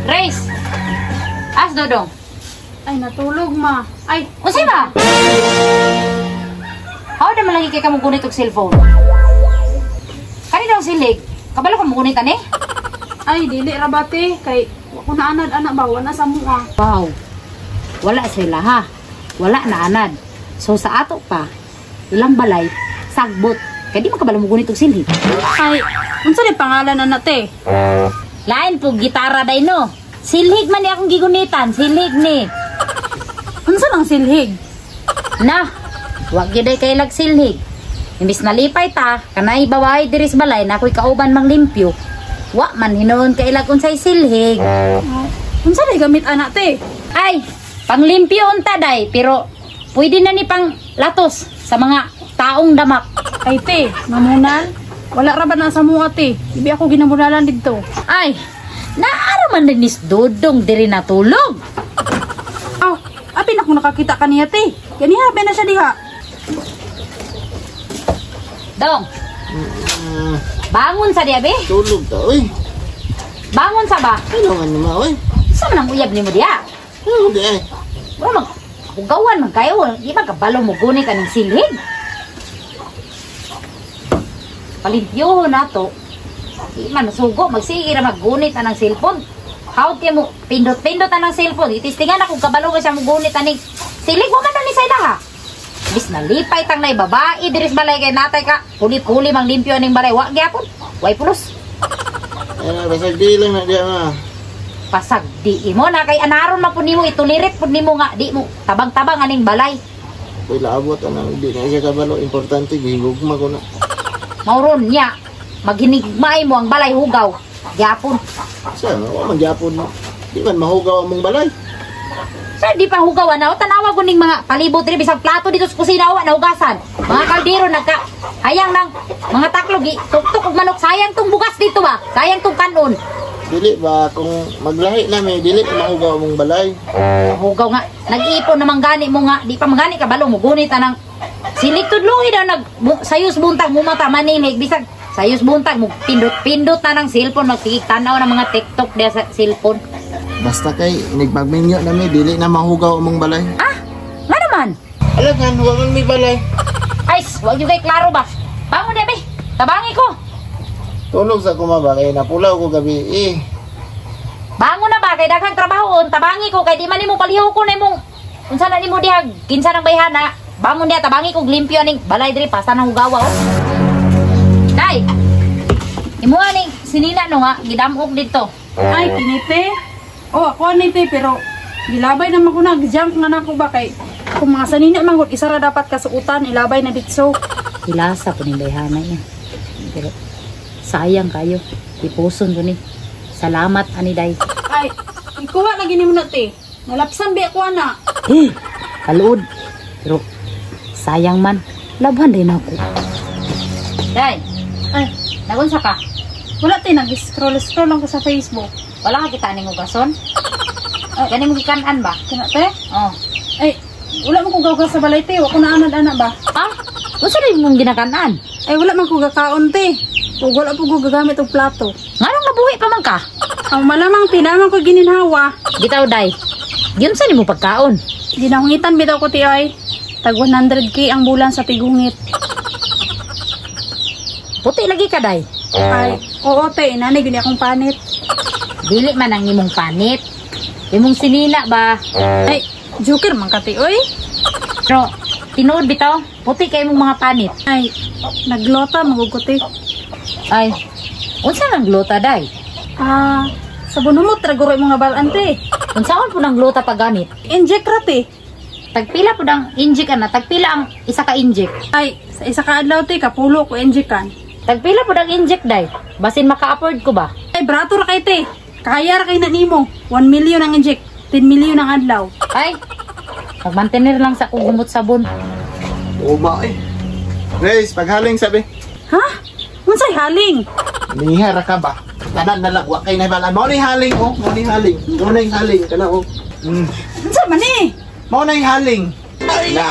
Race. As Dodong. Ay, natulog, ma. Ay, Unsay ba? How na man lagi kay ka mo gunit og cellphone? Kani daw silig. Kabalo ka mo gunit ani? Ay, dili ra ba, te? Kay, wa ko na anad, anak ba? Wala sa mua. Wow. Wala sila ha. Wala na anad. So sa ato pa, ilang balay, sagbot. Kay di man kabalo mo gunit og silhig. Ay, unsa ni pangalan ana, te? Lain po gitara day no. Silhig man ni akong gigunitan, silhig ni. Unsa nang silhig? Na, wag gyud ay kay lag silhig. Imbis nalipay ta, kanay babae diri sa balay na ako'y kauban mang limpyo. Wa man hinuon kay ilag unsay silhig. Unsa ni gamit ana, te? Ay, panglimpyo unta day, pero pwede na ni pang latos sa mga taong damak. Ay, te, mamunal. Wala ra ba na sa mua, te? Ibi ako ginamunalan didto. Ay, naara man din nis Dodong diri natulog. Aw, apin ako nakakita kaniya, te. Ganiha ba na siya diha? Dong. Bangon sa diya, be? Tulog ta, oy. Bangon sa ba? Ano man naman, oy? Sa man ang uyab nimo diya? Ano di ay? Wala mag hugawan man kayo, di ba kabalo mo gunit aning silhig? Palimpyoho na to. Di man nasugo, magsige ra maggunit anang cellphone. How kay mo pindot-pindot anang cellphone? Itistingan ako kabalo ka siya mo gunit aning silhig, wa man ni sa ilaha. Bis nalipay tang nay babae diri sa balay kay natay ka. Puli-puli mang limpyo aning balay, wa gyapon. Way pulos. Ay, basag di lang na diya, ma. Pasag di imo na kay anaron man pud nimo, itulirit pud nimo nga di mo tabang-tabang aning balay. Uy, laabot, anang di na siya kabalo. Importante, gihigugma ko na. Mauron niya, maghinigmay mo ang balay hugaw. Gyapon. Sa, wa man gyapon mo. Di man mahugaw among balay. Sir, di pa hugaw na. O tanawa ko ning mga palibot diri bisag plato dito sa kusina wa nahugasan. Mga kaldero nagka hayang nang mga taklog tuktok og manok, sayang tong bugas dito ba? Sayang tong kanon. Dili ba kung maglahi na may dili mahugaw among balay. Hugaw nga nag-ipon naman gani mo nga di pa magani kabalo mo gunit anang silik tudloy daw nag sayos buntag mo mata manilig bisag sayos buntag mo pindot-pindot na ng cellphone, magsigig tanaw ng mga TikTok diya sa cellphone. Basta kay nigpagminyo na may dili na mahugaw among balay. Ah, nga naman. Alagan, wa man may balay. Ay, wag yung kay klaro ba? Bangon na, be. Tabangi ko. Tulog sa kumaba kay napulaw ko gabi eh. Bangon na ba kay daghang trabaho on, tabangi ko kay di man nimo paliho ko na imong unsa na nimo diha, kinsa nang bayhana. Bangon diha, tabangi ko limpyo aning balay diri pasa nang hugawa oh. Day. Imo aning sinina no nga gidamok didto. Ay, kinite. Oh, ako ani, te, pero gilabay naman ko na, junk nga na ako ba kay kung mga sanina man gud isa ra dapat kasuotan, ilabay na ditso. Hilasa ko ning bayhana niya. Pero sayang kayo. Ipuson ko ni. Salamat ani day. Ay, ikuha lagi nimo na, te. Nalapsan bi ako ana. Eh, kaluod. Pero sayang man, labhan din ako. Day, Ay, nagunsa ka? Wala, te, nag-scroll-scroll lang ko sa Facebook. Wala ka kita ning ugason? Ay, gani mo gikan-an ba? Kana, te? Oh. Ay, wala man ko gawgas sa balay, te. Wa ko na anad-ana ba? Ah, unsa rin mong ginakan-an? Ay, wala man ko gakaon, te. Ug wala po ko gagamit og plato. Nganong nabuhi pa man ka? Ang malamang, te, naman ko gininhawa. Bitaw, day. Giunsa nimo pagkaon? Ginahungitan bitaw ko, te, ay. Tag 100K ang bulan sa tigungit. Puti lagi ka, day. Ay, oo, te, inanay gini akong panit. Dili man ang imong panit. Imong sinina ba? Ay, joker man ka, te, oy. Pero tinuod bitaw, puti kay imong mga panit. Ay, naglota magud ko, te. Ay, unsa nang glota, day? Ah, sa bunumot ra guro imong balaan, te. Unsaon po nang glota paggamit? Inject ra, te. Tagpila po nang inject ana, tagpila ang isa ka inject. Ay, sa isa ka adlaw, te, kapulo ko injectan. Tagpila po nang inject, day. Basin maka-afford ko ba? Ay, brato ra kay, te. Kaya ra kay na nimo. 1 million ang inject, 10 million ang adlaw. Ay, magmantener lang sa akong gumot sabon. Uma eh. Grace, paghaling sabi. Ha? Unsay haling? Niha ra ka ba? Tanan na lang, wa kay nahibalaan. Mao ni haling oh, mao ni haling. Mao na yung haling kana oh. Unsa man ni? Mao na yung haling. Na.